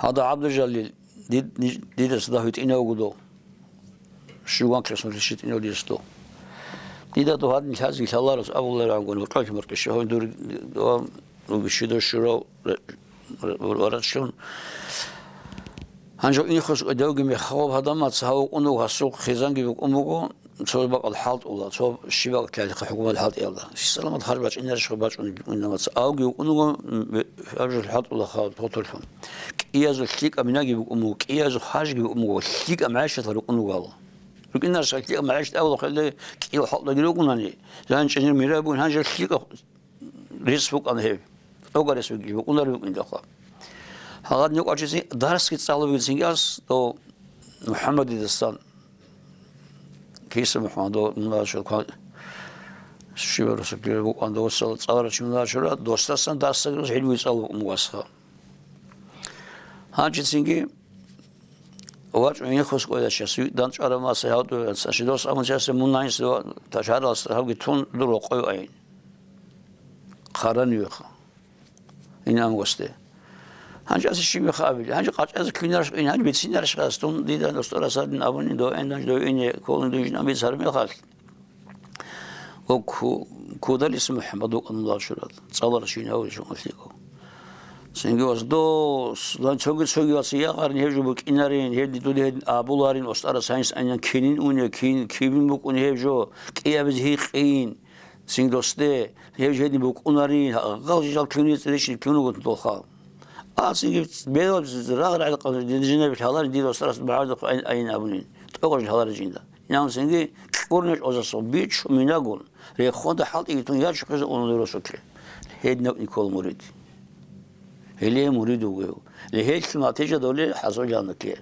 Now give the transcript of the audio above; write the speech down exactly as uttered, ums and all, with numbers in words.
Гьадав ГӀабдулжалил, дид-, ниж-, дида цадахъ витӀинав вуго дов. Щиван классалъ витӀинав дида цадахъ. Дида дов гьадин лъазе лъаларас абуларагӀан гуро, гьоркьолъи моркьище гьавин дур, дова, руги щидо щурав, ра-, ра-, ра-, варачун. Гьанже инхъус кӀведавги мехалъ гьадамаца гьав вукӀун вуго, гьасул хъизанги букӀун буго, цо бакӀал хӀалтӀула, цо щибакӀ лъалихъа хӀукумат хӀалтӀиялда. Саламат харж бачӀинарищха бачӀунеб инамаца? Авги вукӀун вуго, м, бе-, абжал хӀалтӀулаха, тотолъун. КӀиязул лъикӀаб минаги букӀун буго, кӀиязул харжги букӀун буго, лъикӀаб гӀайшатал рукӀун вугала. РукӀинарищха лъикӀаб гӀайшат абула хъеле кӀиял хӀалтӀаги рукӀунани, зан чӀезир мира бугин, гьанже лъикӀаб рес букӀана гьеб. ТӀогарес бугеб, букӀунареб букӀиндалха. Гьагъадин кӀвачизе дарсги цӀалугецинги ас дов МухӀаммадидасан, Киса МухӀаммад, дов мунашал ква-, щиб росулъ букӀан довсал цӀаларав чи мунашура, досдасан дарсаги рос гӀилму цӀалу букӀун васха. Гьанчицинги вачӀун инхъус кӀведа час, витӀ данчӀвараб маса гьавдуяца, щидос амун часе мун гьайнси ва ташаралас гьавги тун дур вакъой айин. Хъаранивеха. Инан госде. Гьанже асе щиб меха абили? Гьанже къачӀазе квинараш, ин гьанже бицинараш гьас, дун дида устарас гьадин абуни, дов эн, гьанже дов ине, кколин дуйжин абиц гьар мехалъ. О, ку-, кудалис МухӀаммад вукӀанула шурал, цӀалара щин гьаври шумалъиго. Цинги вас дос, лан цоги-цоги ваца ягъарин гьев жо букӀинарин, гьев дидуде гьедин абуларин, устарас гьайнс айнан кинин уне, кин, кибин букӀун гьев жо, кӀиябизе гьикъин. Цин досде, гьев жедин букӀунарин, гьал жал кивни цӀерищин кивнугун толха. А цинги белаб рагъ-рагъ жинаб лъаларин дир васарас багӀардухъ айн, айн абунин. ТӀокъаб жин лъаларин жинда. Инан цинги кьурнеш озасул бичу минагун, рехонда хӀалтӀиги тун ячухъизе унули росулъе. Гьединаб никол мурид. Гьеле мурид вугев. Легьелъ матежа доле хӀазулянаке.